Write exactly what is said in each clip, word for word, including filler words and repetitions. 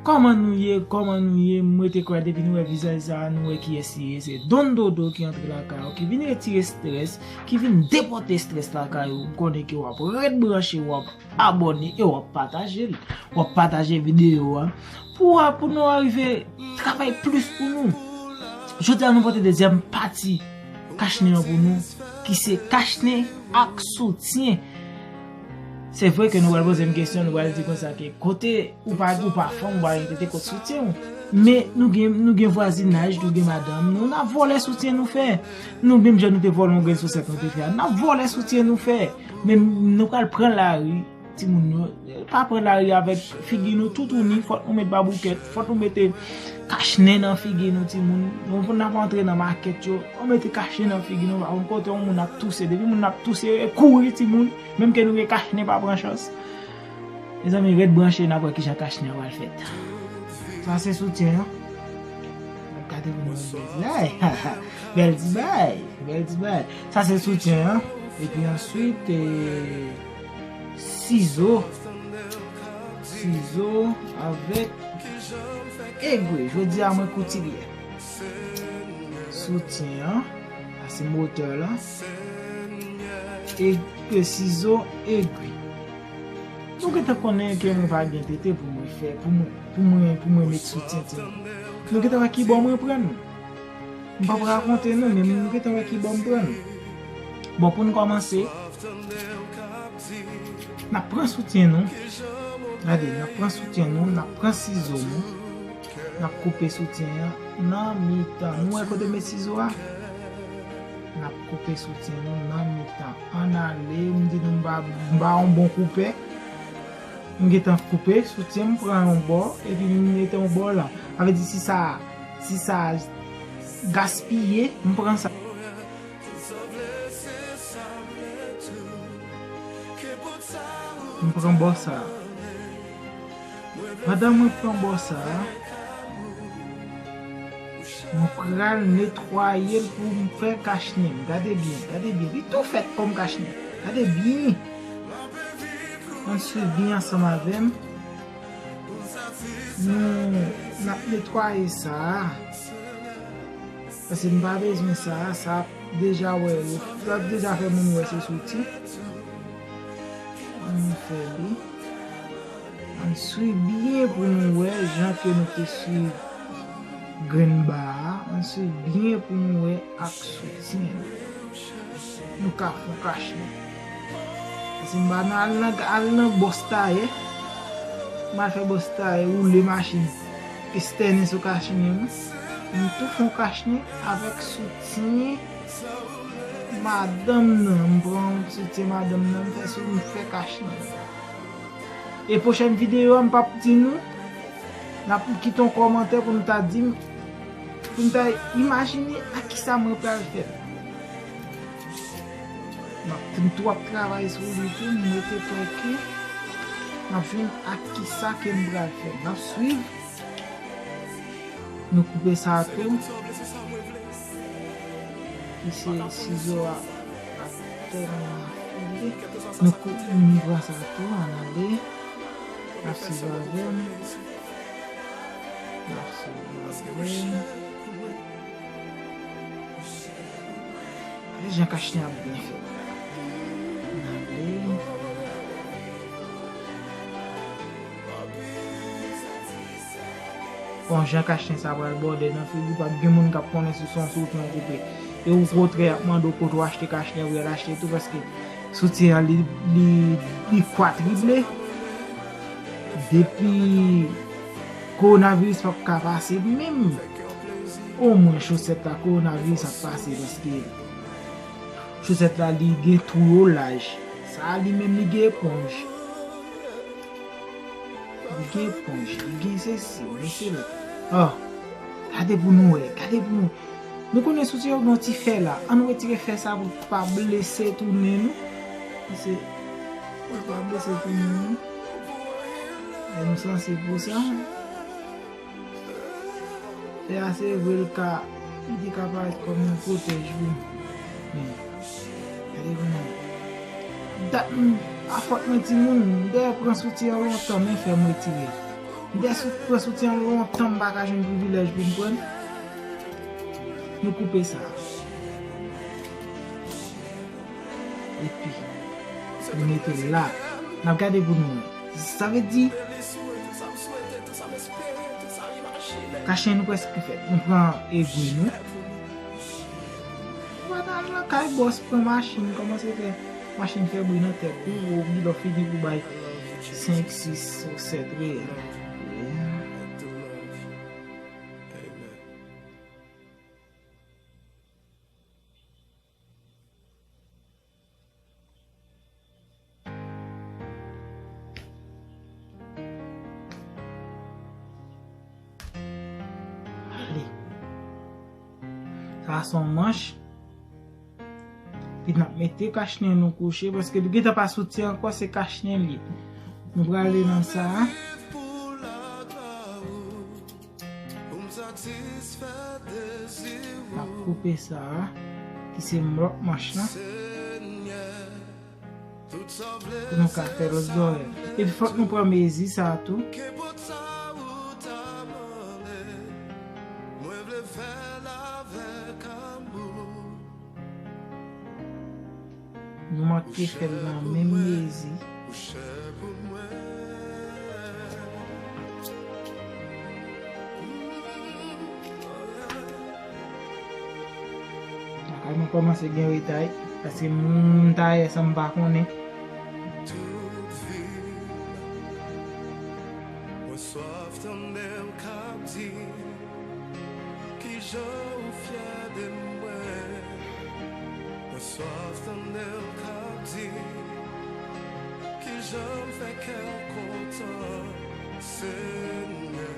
Kòman nou ye? Kòman nou ye? M rete kwè depi nou wè vizaj sa a, nou wè kiyès li ye. Se Don Dodo ki antre lakay ou, ki vin retire estrès, ki vin depòte estrès lakay ou. M konnen ke w ap ret branche, w ap abòne e w ap pataje l. W ap pataje videyo a pou, pou nou arive travay plis pou nou. Jodi a, nou pote dezyèm pati kachnen an pou nou, ki se kachnen ak soutyen. Se vre ke nou pral poze m kesyon, nou pral di konsa ke kote ou pa, ou pa fanm, ou pa gen tete, kot soutyen ou? Men nou gen, nou gen vwazinaj, nou gen madanm nou, n ap vòlè soutyen nou fè. Nou menm jan nou te vòlè yon grenn sosèt nou te fè a, n ap vòlè soutyen nou fè. Men nou pral pran lari, timoun yo, pa pran lari avèk figi nou toutouni, fòk nou met baboukèt, fòk nou mete kachnen nan figi nou, timoun. Nou, pou n ap antre nan makèt yo, nou mete kachnen nan figi nou, pa konn kote yon moun ap touse. Depi moun ap touse, e kouri, timoun. Menm ke nou gen kachnen, pa pran chans. Mezanmi, ret branche, n ap wè kijan kachnen an pral fèt. Sa se soutyen an. Gade pou nou bèl ti bay. Bèl ti bay. Bèl ti bay. Sa se soutyen an. Epi answit, e, sizo. Sizo avèk egwe. Jodi a, mwen koutilye. Soutyen an. Sa se motè la. E, e sizo, egwi. Nou gentan konnen ke mwen pa gen tete pou mwen fè, pou mwen, pou mwen, pou mwen met soutyen timoun. Nou gentan wè ki bò mwen pran. M p ap rakonte nou, men nou gentan wè ki bò m pran. Bon, pou n kòmanse, n ap pran soutyen nou. Gade, n ap pran soutyen nou, n ap pran sizo nou. N ap koupe soutyen an nan mitan. Nou wè kote m met sizo a? N ap koupe soutyen nou nan mitan. Ann ale, m di nou m pa, m pa yon bon koupè. M gentan koupe soutyen, m pran yon bò, epi m mete yon bò la. Sa vle di si sa, si sa gaspiye, m pran sa. M pran bò sa. Pandan mwen pran bò sa, mwen pral netwaye l pou m fè kachnen m. Gade byen, gade byen. Li tou fèt kòm kachnen. Gade byen. Ann swiv byen ansanm avè m. Nou, n ap netwaye sa a. Paske m pa bezwen sa a. Sa ap deja wè, sa ap deja fè moun wè se soutyen. Ann fè li. Ann swiv byen pou nou wè jan ke nou te swiv grenn ba a. Ann swiv byen pou nou wè ak soutyen. Nou ka fè yon kachnen. Paske m pa nan al nan, al nan bòs tayè. M al fè bòs tayè, woule machin. Estènen sou kachnen m. M tou fè yon kachnen avèk soutyen madanm nan. M pran soutyen madanm nan, m fè sou, m fè kachnen. E pwochèn videyo a, m p ap di nou, n ap kite yon kòmantè pou nou ta di m, pou nou ta imajine ak kisa mwen pral fè l. M ap, m tou ap travay sou li tou, m rete kwè ke n ap jwenn ak kisa ke m pral fè. N ap swiv. Nou koupe sa tou. Ki se sizo a ap tèlman afile. Nou kou-, nou pran sa tou, ann ale. N ap swiv avè m. N ap swiv avè m. Gade jan kachnen ap byen fèt la. N ale. Bon, jan kachnen sa pral bòde nan figi, p ap gen moun k ap konnen si se yon soutyen w koupe. E okontrè, y ap mande w kote w achte kachnen, ou al achte tou, paske soutyen an, li, li, li kwatriple. Depi kowonaviris p ap ka pase menm, omwen chosèt la, kowonaviris ap pase, paske chosèt la, li gen twou yo laj. Sa a, li menm, li gen eponj. Li gen eponj, li gen sesi, li gen sela. Oh, gade pou nou wè, gade pou nou. Nou konnen soutyen yo gen yon ti fè la. Ann retire fè sa pou pa blese tou nen nou. Paske, pou pa blese tou nen nou. E nou sanse pou sa. Fè a se vre l ka, li te ka parèt kòm yon pwotèj pou nou. Men, gade pou nou. Dat m, a fòt mwen timoun, m dèyè pran soutyen an lontan, men fè m retire. M te sou- pran soutyen an lontan, m pa ka jwenn privilèj pou m pran l. Nou koupe sa. Epi, nou mete l la. N ap gade pou nou wè. Sa vle di, kachnen nou prèske fèt. Nou pran egwi nou. Ou pa t al nan kay bòs pran machin, kòmanse fè machin fè bri nan tèt ou, ou bidon fini pou bay senk, sis ou sèt reyèl. Ale. Sa a se yon manch. Epi n ap mete kachnen nou kouche, paske li gentan pa soutyen ankò, se kachnen li. Nou prale nan sa a. N ap koupe sa a, ki se lòt manch lan. Pou nou ka fè lòt zòrèy. Epi fòk nou pran mezi sa a tou. Nou manke fè l nan menm mezi. Lakay mwen kòmanse gen reta wi, paske moun tayè sa m pa konnen. Tout vi m, mwen swaf tande w k ap di kijan ou fyè de mwen. Mwen swaf tande w k ap di kijan m fè kè w kontan, Senyè.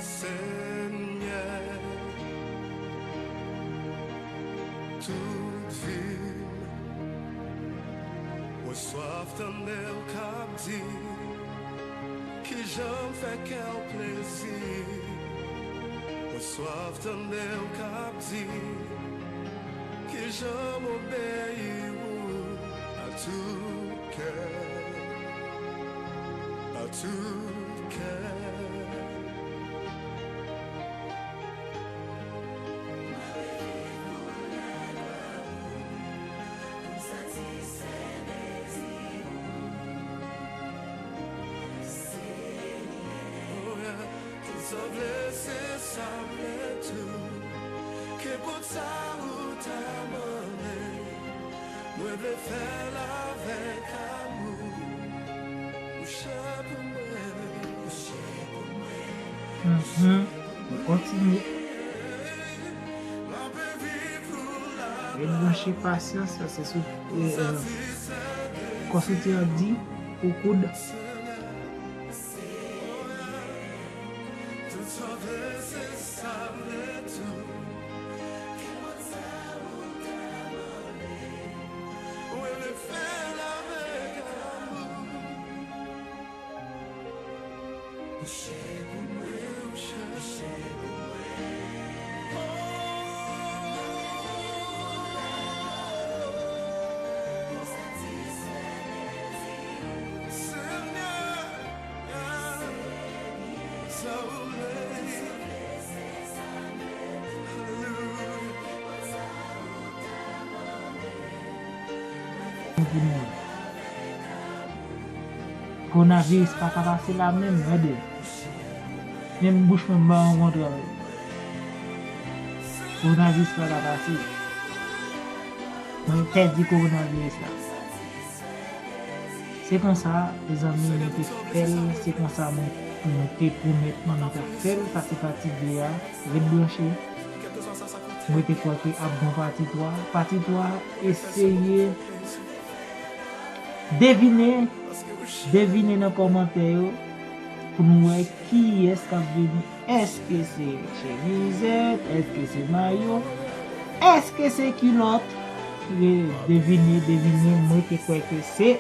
Senyè, tout vi m, mwen swaf tande w k ap di kijan m fè kè w plezi. Mwen swaf tande w k ap di kijan m obeyi ou a tou kè, a tou kè. Tout sa vle, se sa m vle tou. Kenpòt sa ou ta mande, mwen vle fè l avèk amou. Ou chè pou mwen, ou chè pou mwen. Mhm. Nou kontinye. Ret branche, pasyans, sa se sou, e, e, kò soutyen an di pou koud. Pou nou. Kowonaviris pa ka pase la menm, gade. Menm bouch mwen m pa rankontre avè l. Kowonaviris pa ka pase. Mwen entèdi kowonaviris la. Se konsa, mezanmi, nou te fè l, se konsa mwen, mwen te pwomèt nou, nou t ap fè l, sa se pati de a, ret branche. Mwen te kwè ke ap gon pati twa. Pati twa, eseye devine, devine nan kòmantè yo pou nou wè kiyès k ap vini. Èske se chemizèt? Èske se mayo? Èske se kilòt? Re-, devine, devine, mwen te kwè ke se